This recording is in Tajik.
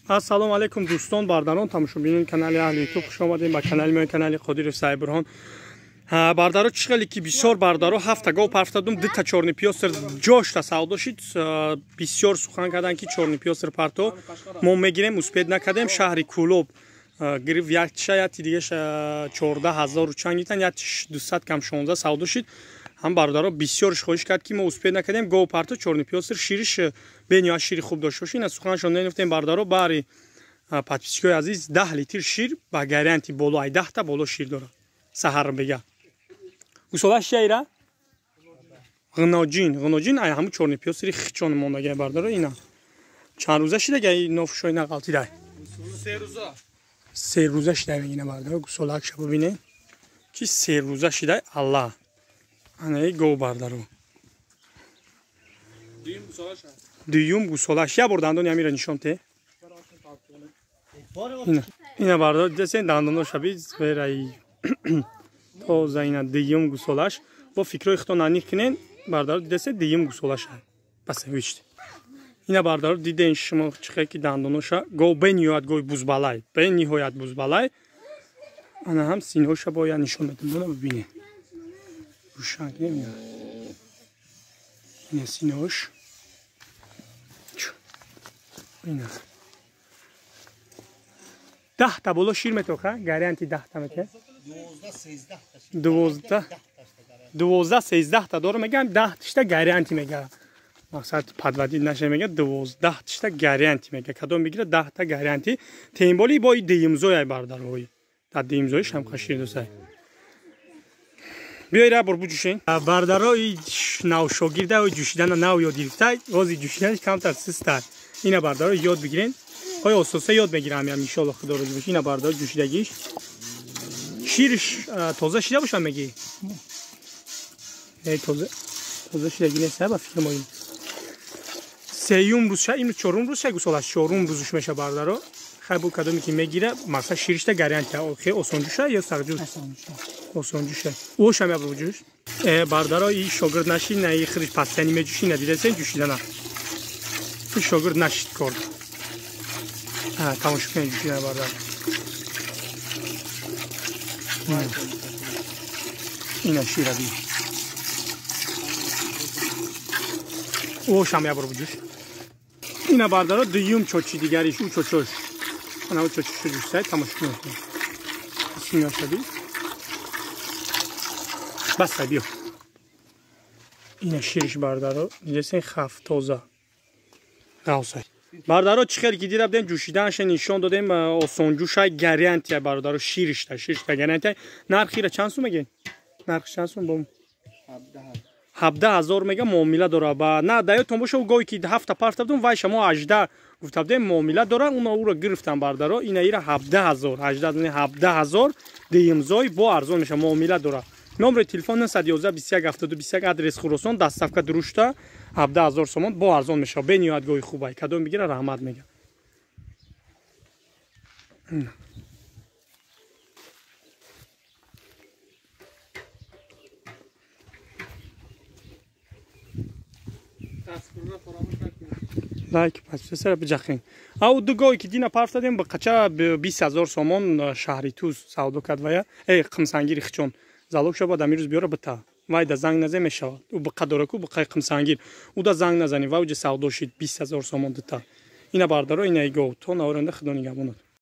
Ассалому алайкум дӯстон, бардарон, тамошобинони канали Аҳли Ютуб, хуш омадем ба канали мо, канали Қодиров Сайбурҳон. Бардаро, чӣ хеле ки бисёр бардаро ҳафта гов партадум, дута чорни пиёстр ҷошта савдо шид. Бисёр сухан карданд, ки чорни пиёстр парто мо мегирем, успед накардем. Шаҳри Кӯлоб гирифт якша, яти дигаша 14 000 чанд гирифтан, яти 200 кам 16 савдо шид. Ҳам бародаро бисёрш хоҳиш кард, ки мо успед накардем, гов парто чорни пиёстр шириш бениҳоят шири хуб дошта бошад. Ина суханашон ненуфтем, бародаро, баъри подписчикои азиз, 10 литр шир ба гарантия боло, ай 10та боло шир дорад. Саҳар бега гусолаш чиайра ғиноҷин, ғиноҷин ай ҳаму чорни пиёстри хичон мондагай, бародаро. Ина чанд рӯза шида, нофушои нағалтидай? 3 рӯза шида мегина, бародаро. Гусолакша бибинед, ки 3 рӯза шидай. Аллаҳ, анаи гов, бардаро, дуюм гусолаш. Як бор дандони амира нишон те. Ина, бардаро, дидасен дандоноша биз вераи тоза. Ина дуюм гусолаш. Бо фикрҳои худтон аниқ кунен, бардаро. Дидасен, дуюм гусолаша бас вичт. Ина, бардаро, диден шумо чихе ки дандоноша. Гов бениҳоят гови бузбалай, бениҳоят бузбалай. Ана ҳам синҳоша бояд нишон медам, бибинед, рӯшан кунем. Ина синош, ина 10та боло шир метоха, гарантия 10та мете. 12, 13та дора мегам, 10 тишта гарантия мега. Мақсад подводить наша мега, 12 тишта гарантия мега. Кадом бигира, 10та гарантия. Тем более бои деимзояй, бардарҳои, дар деимзоиш ҳам шир досай. Биёй ра бор буҷушен, бардаро. И навшогирда ҷӯшидана нав ёд гирифта, ози ҷӯшиданаш камтар систар. Ина, бардаро, ёд бигирен, оё ососа ёд мегирам ям, иншолло, худо розӣ бош. Ина, бардаро, ҷӯшидагиш, шириш тоза шида боша меги? Не, тоза тоза шидаги нест, ба фикр мо. Сеюм рӯзша, имрӯз чорум рӯзша гусолаш, чорум рӯзуш меша, бардаро. Хай, бу кадоме ки мегира, мақсад ширишта гарантия. Хе осонҷуша ё сахтҷуш? Осонҷуша. Ошам я буҷуш. Бардаро, и шогирд нашид, на и хириш пастани меҷуши. На, дидасен ҷушидана? И шогирд нашид кор. Тамошо кунед ҷушидана, бардар. Ина шира би. Ошам я бор буҷуш. Ина, бардаро, дуюм чочи дигариш, ӯ чочош. Ана ӯ чочишу ҷушсай, тамошо кунед. Синоша би. Баста, биё. Ина шириш, бардаро, дидесен, хаф тоза ғавсай. Бардаро, чӣ хел ки дира будем, ҷӯшиданаша нишон додем. Осонҷӯшай, гарантия, бародаро, ширишта гарантия. Нархира чанд сум меге? Нархи чанд сум? Бо 17 000 мега, муомила дора. Ба на даётон боша, гоҳе ки ҳафта парта будум, вай шамо 18 гуфта будем, муомила дора. Уна уро гирифтам, бардаро. Ина ира 17 000, 18, 17 000, деимзой, бо арзон меша, муомила дора. Номери телефон 911 21 72 21, адрес Хуросон, доставка дурушта. 17 000 сомон, бо арзон мешава. Бениҳоят гоҳи хубай, кадом бигира, раҳмат мега. Лайк, подписаться биҷахен. Ау ду гоҳе ки дина парфтадем, ба қача 20 000 сомон шаҳри Туз савдо кард. Вая э қимсангири хичон залог шабад, амирӯз биёра бита. Вай да занг назе, мешавад. Ӯ биқа дораку, биқаи қимсангир, ӯ да занг назанӣ. Вай уҷа савдо шид 20 000 сомон дута. Ина, бардаро, ина гов. То наворанда, худо нигаҳбонат.